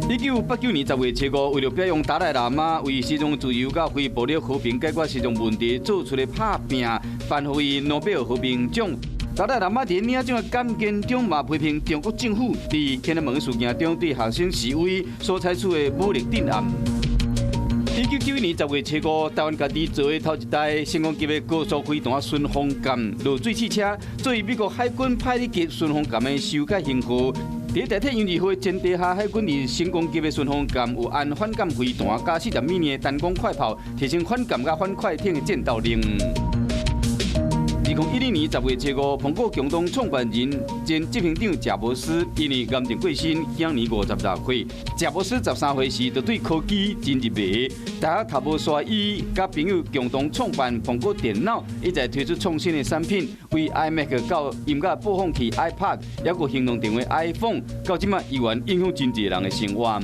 1989年10月7日，為著表揚達賴喇嘛為西藏自由佮非暴力和平解決西藏問題做出的拍拚，頒予伊諾貝爾和平獎。達賴喇嘛佇領獎的感言中嘛批評中國政府佇天安門事件中對學生示威所採取的武力鎮壓。1991年10月7日，台灣家己做的頭一台成功級的高速飛彈順風艦落水試車，作為美國海軍派力級順風艦的修改型號。佇代替鷹二號的前提下，海軍佇成功級的順風艦有安反艦飛彈佮40米的彈弓快炮，提升反艦佮反快艇的戰鬥力。2012年10月7日，蘋果共同創辦人前執行長賈伯斯因為癌症過身，享年56歲。賈伯斯13歲時就對科技真入迷，大學讀無煞，伊佮朋友共同創辦蘋果電腦，一再推出創新的產品，為 iMac 到音樂播放器 iPod，抑閣行動電話 iPhone，到這馬依然影響真濟人的生活。